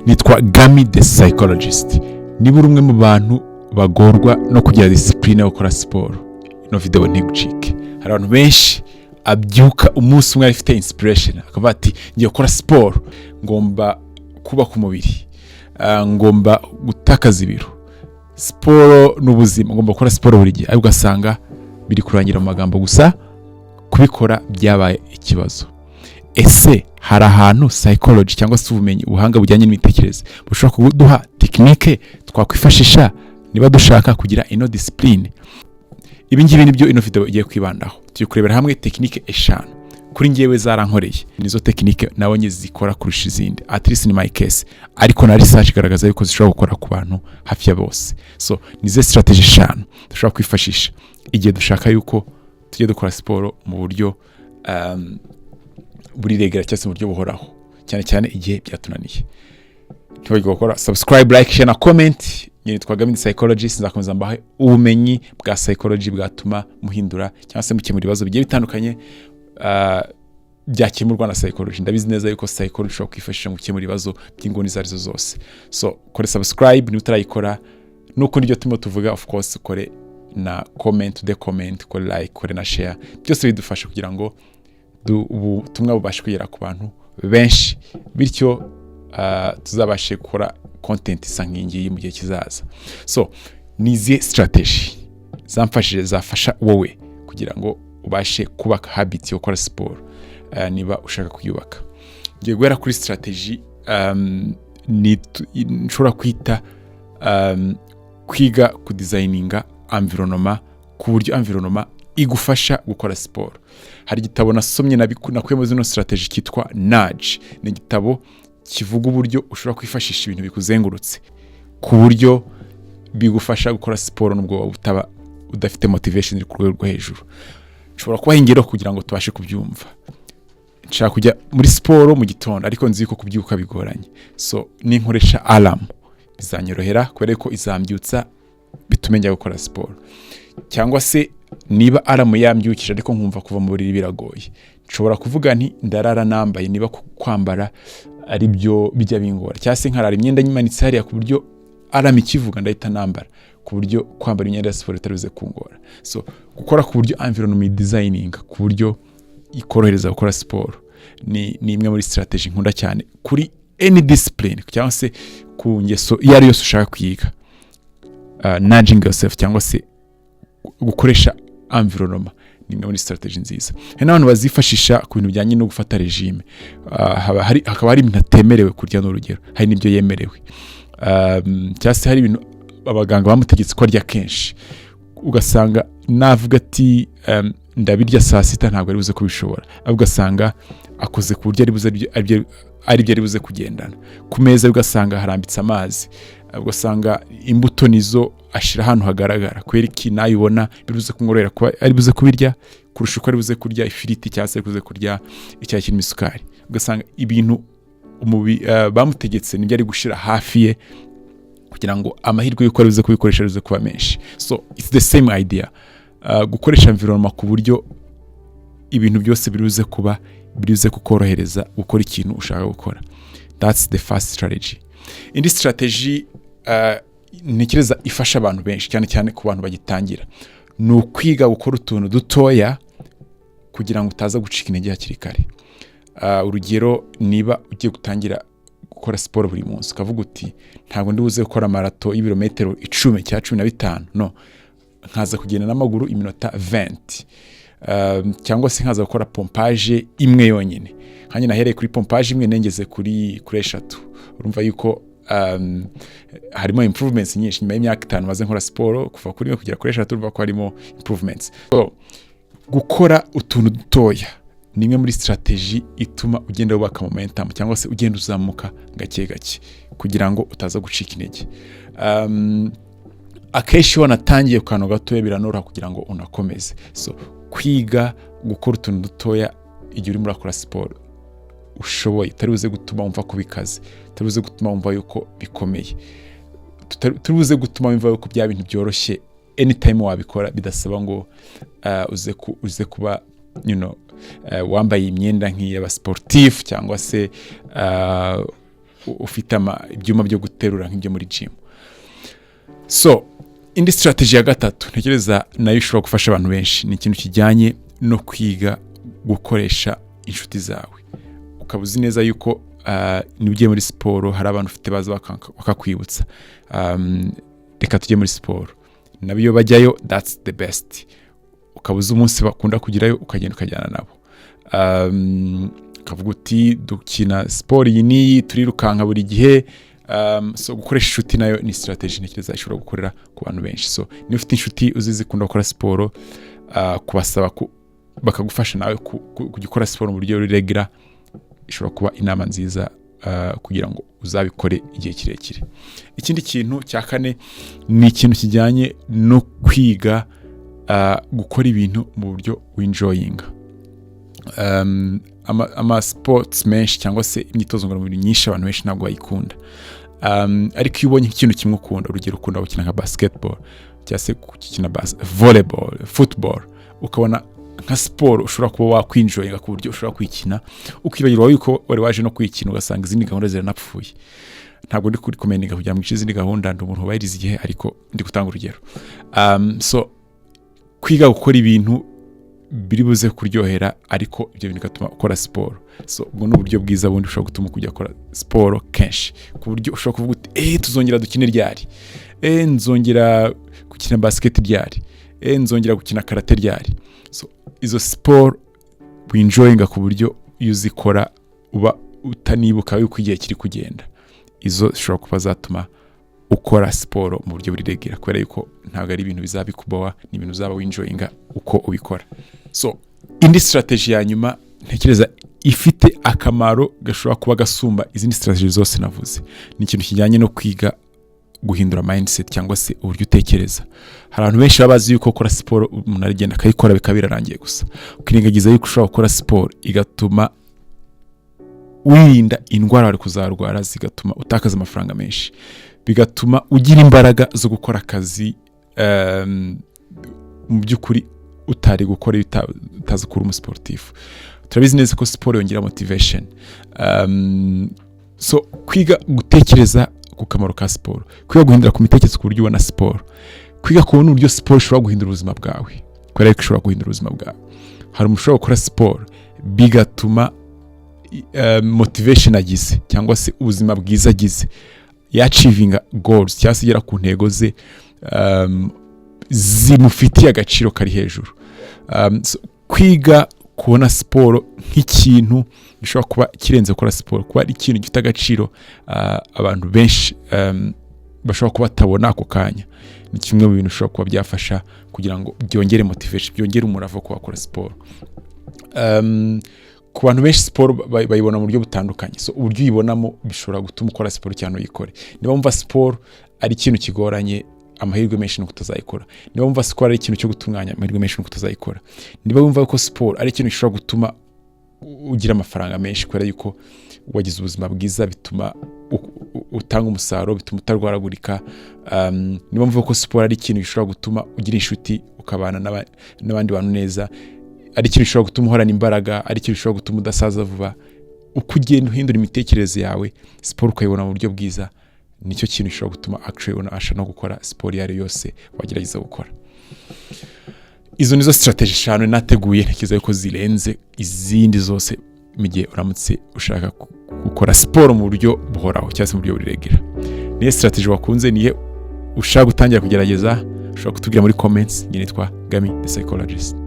Nitwa Gami the Psychologist. Niba uri umwe mu bantu bagorwa no kugira discipline yo gukora siporo, ino video ntigucike. Hari abantu benshi abyuka umunsi umwe afite inspiration, akavuga ati: "Ngiye gukora siporo, ngomba kubaka umubiri, ngomba gutakaza ibiro, siporo ni ubuzima, ngomba gukora siporo buri gihe." Ariko ugasanga biri kurangira mu magambo gusa, kubikora byabaye ikibazo. Ese hari ahantu psychology cyangwa se ubumenyi, ubuhanga bujyanye n'imitekerereze bushobora kuduha technique twakwifashisha niba dushaka kugira ino discipline? Ibi ngibi nibyo ino video igiye kwibandaho. Tugiye kurebera hamwe technique eshanu kuri njyewe zarankoreye, nizo technique nabonye zikora kurusha izindi, at least in my case, ariko na research igaragaza yuko zishobora gukora ku bantu hafi ya bose. So nize strategy eshanu dushobora kwifashisha igihe dushaka yuko tujye dukora siporo mu buryo buri regular cyangwa se mu buryo buhoraho, cyane cyane igihe byatunaniye. Ntibagirwe gukora subscribe, like, share na comment. Nitwa Gami the Psychologist. Nzakomeza mbahe ubumenyi bwa psychology bwatuma muhindura cyangwa se mukemura ibibazo bigiye bitandukanye byakemurwa na psychology. Ndabizi neza yuko psychology ushobora kwifashisha mu gukemura ibibazo by'inguni izo arizo zose. So kore subscribe niba utarayikora, nuko nibyo turimo tuvuga. Of course ukore na comment, ude comment, ukore like, ukore na share. Byose bidufasha kugira ngo ubutumwa bubashe kugera ku bantu benshi, bityo tuzabashe gukora content isa nk'ingiyi mu gihe kizaza. So ni izihe strategy zamfashije zafasha wowe kugira ngo ubashe kubaka habit yo gukora siporo niba ushaka kuyubaka? Ngiye guhera kuri strategy nshobora kwita kwiga kudesigninga environment ku buryo environment igufasha gukora siporo. Hari igitabo nasomye nakuyemo zino strategy cyitwa Nudge. Ni igitabo kivuga uburyo ushobora kwifashisha ibintu bikuzengurutse ku buryo bigufasha gukora siporo nubwo waba utaba udafite motivation iri ku rwego rwo hejuru. Nshobora kubaha ingero kugira ngo tubashe kubyumva. Nshaka kujya muri siporo mu gitondo, ariko nzi ko kubyuka bigoranye. So ninkoresha alarm bizanyorohera kubera ko izambyutsa, bitume njya gukora siporo. Cyangwa se niba alarm yambyukije ariko nkumva kuva mu buriri biragoye, nshobora kuvuga nti: "Ndarara nambaye," niba kwambara ari byo bijya bingora, cyangwa se nkarara imyenda nyimanitse hariya ku buryo alarm ikivuga ndahita nambara, ku buryo kwambara imyenda ya siporo bitari buze kungora. So gukora ku buryo environment designing ku buryo ikorohereza gukora siporo ni imwe muri strategy nkunda cyane kuri any discipline cyangwa se ku ngeso iyo ari yose ushaka kwiga. Nudging yourself cyangwa se gukoresha environment ni imwe muri strategy nziza. Hari n'abantu bazifashisha ku bintu bijyanye no gufata regime. Hakaba hari ibintu atemerewe kurya, n'urugero hari n'ibyo yemerewe, cyangwa se hari ibintu abaganga bamutegetse ko arya kenshi, ugasanga navuga ati: "Ndabirya saa sita," ntabwo ari buze kubishobora, ahubwo ugasanga akoze ku buryo ari buze aribyo ari buze kugendana ku meza, ugasanga harambitse amazi, ugasanga imbuto nizo ashyira ahantu hagaragara, kubera iki nayibona biri buze kumworohera kuba ari buze kubirya kurusha uko ari buze kurya ifiriti cyangwa se ari buze kurya icyayi kirimo isukari. Ugasanga ibintu bamutegetse nibyo ari gushyira hafi ye kugira ngo amahirwe y'uko ari buze kubikoresha ari buze kuba menshi. So it's the same idea. Gukoresha environment ku buryo ibintu byose biri buze kuba biri buze kukorohereza gukora ikintu ushaka gukora, that's the first strategy. Indi strategy ntekereza ifasha abantu benshi, cyane cyane ku bantu bagitangira, ni ukwiga gukora utuntu dutoya kugira ngo utaza gucika intege hakiri kare. Urugero, niba ugiye gutangira gukora siporo buri munsi, ukavuga uti: "Ntabwo ndi buze gukora marato y'ibirometero 10 cyangwa 15, no nkaza kugenda n'amaguru iminota 20, cyangwa se nkaza gukora pompage imwe yonyine." Nkanjye nahereye kuri pompage imwe, nengeze kuri eshatu. Urumva yuko harimo improvements nyinshi nyuma y'imyaka 5 maze nkora siporo. Kuva kuri imwe kugera kuri eshatu, urumva ko harimo improvements. So, gukora utuntu dutoya ni imwe muri strategy ituma ugenda wubaka momentum cyangwa se ugenda uzamuka gake gake kugira ngo utaza gucika intege. Akenshi iyo wanatangiye ku kantu gatoya biranoroha kugira ngo unakomeze. So kwiga gukora utuntu dutoya igihe urimo urakora siporo ushoboye, utari buze gutuma wumva ko bikaze, utari buze gutuma wumva yuko bikomeye, utari buze gutuma wumva yuko bya bintu byoroshye, anytime wabikora bidasaba ngo uze kuba wambaye imyenda nk'iy'abasportif cyangwa se ufite ibyuma byo guterura nk'ibyo muri gym. So indi strategy ya gatatu ntekereza nayo ishobora gufasha abantu benshi ni ikintu kijyanye no kwiga gukoresha inshuti zawe, ukaba uzi neza yuko niba ugiye muri siporo hari abantu ufite baza bakakwibutsa, "Reka tujye muri siporo." Nabo iyo bajyayo, that's the best. Ukaba uzi umunsi bakunda kugerayo, ukagenda ukajyana nabo, ukavuga uti: "Dukina siporo iyi n'iyi, turirukanka buri gihe." So gukoresha inshuti nayo ni strategy ntekereza ishobora gukorera ku bantu benshi. So niba ufite inshuti uzi zikunda gukora siporo, kubasaba bakagufasha nawe kujya ukora siporo mu buryo regular ishobora kuba inama nziza kugira ngo uzabikore igihe kirekire. Ikindi kintu cya kane ni ikintu kijyanye no kwiga gukora ibintu mu buryo w'enjoyinga. Ama sports menshi cyangwa se imyitozo ngororamubiri myinshi, abantu benshi ntabwo bayikunda, ariko iyo ubonye ikintu kimwe ukunda, urugero ukunda gukina nka basketball cyangwa se gukina volleyball, football, ukabona nka siporo ushobora kuba wakwenjoyinga ku buryo ushobora kuyikina ukibagirwa yuko wari waje no kuyikina, ugasanga izindi gahunda ziranapfuye. Ntabwo ndi kurecommendinga kugira ngo mwice izindi gahunda, ndi umuntu wubahiriza igihe, ariko ndi gutanga urugero. So kwiga gukora ibintu biri buze kuryohera, ariko ibyo bintu bigatuma ukora siporo. So ubwo ni uburyo bwiza bundi bushobora gutuma kujya gukora siporo kenshi, ku buryo ushobora kuvuga uti: "Tuzongera dukine ryari? Nzongera gukina basket ryari? Nzongera gukina karate ryari?" So izo siporo wenjoyinga ku buryo iyo uzikora uba utanibuka yuko igihe kiri kugenda, izo zishobora kuba zatuma ukora siporo mu buryo buri regular, kubera yuko ntabwo ari ibintu bizaba bikubowa, ni ibintu uzaba wenjoyinga uko ubikora. So indi strategy ya nyuma ntekereza ifite akamaro gashobora kuba gasumba izindi strategy zose navuze ni ikintu kijyanye no kwiga guhindura mindset cyangwa se uburyo utekereza. Hari abantu benshi baba bazi yuko gukora siporo umuntu aragenda akayikora bikaba birarangiye gusa, ukirengagiza yuko ushobora gukora siporo igatuma wirinda indwara wari kuzarwara, zigatuma utakaza amafaranga menshi, bigatuma ugira imbaraga zo gukora akazi mu by'ukuri utari gukora iyo utazi ko uri umusiporutifu. Turabizi neza ko siporo yongera motivation. So kwiga gutekereza ku kamaro ka siporo, kwiga guhindura ku mitekerereze ku buryo ubona siporo, kwiga kubona uburyo siporo ishobora guhindura ubuzima bwawe, kubera ko ishobora guhindura ubuzima bwawe. Hari umuntu ushobora gukora siporo bigatuma motivation agize cyangwa se ubuzima bwiza agize, yachievinga goals cyangwa se igera ku ntego ze zimufitiye agaciro kari hejuru. So, kwiga kubona siporo nk'ikintu gishobora kuba kirenze gukora siporo, kuba ari ikintu gifite agaciro abantu benshi bashobora kuba batabona ako kanya, ni kimwe mu bintu bishobora kuba byafasha kugira ngo byongere motivation, byongere umurava wo kuba wakora siporo. Ku bantu benshi siporo bayibona mu buryo butandukanye. So uburyo uyibonamo bishobora gutuma ukora siporo cyane uyikore. Niba wumva siporo ari ikintu kigoranye, amahirwe menshi ni uko utazayikora. Niba wumva siporo ari ikintu cyo gutunganya, amahirwe menshi ni uko utazayikora. Niba wumva ko siporo ari ikintu gishobora gutuma ugira amafaranga menshi, kubera yuko wagize ubuzima bwiza, bituma utanga umusaruro, bituma utarwaragurika, niba wumva ko siporo ari ikintu gishobora gutuma ugira inshuti, ukabana n'abandi bantu neza, ari ikintu gishobora gutuma uhorana imbaraga, ari ikintu gishobora gutuma udasaza vuba, uko ugenda uhindura imitekerereze yawe, siporo ukayibona mu buryo bwiza, nicyo kintu gishobora gutuma actually unabasha no gukora siporo iyo ari yo yose wagerageza gukora. Izo nizo strategy eshanu nateguye, ntekereza yuko zirenze izindi zose mu gihe uramutse ushaka gukora siporo mu buryo buhoraho cyangwa se mu buryo buri regular. Niyo strategy wakunze, niyo ushaka gutangira kugerageza, ushobora kutubwira muri comments. Njye nitwa Gami the Psychologist.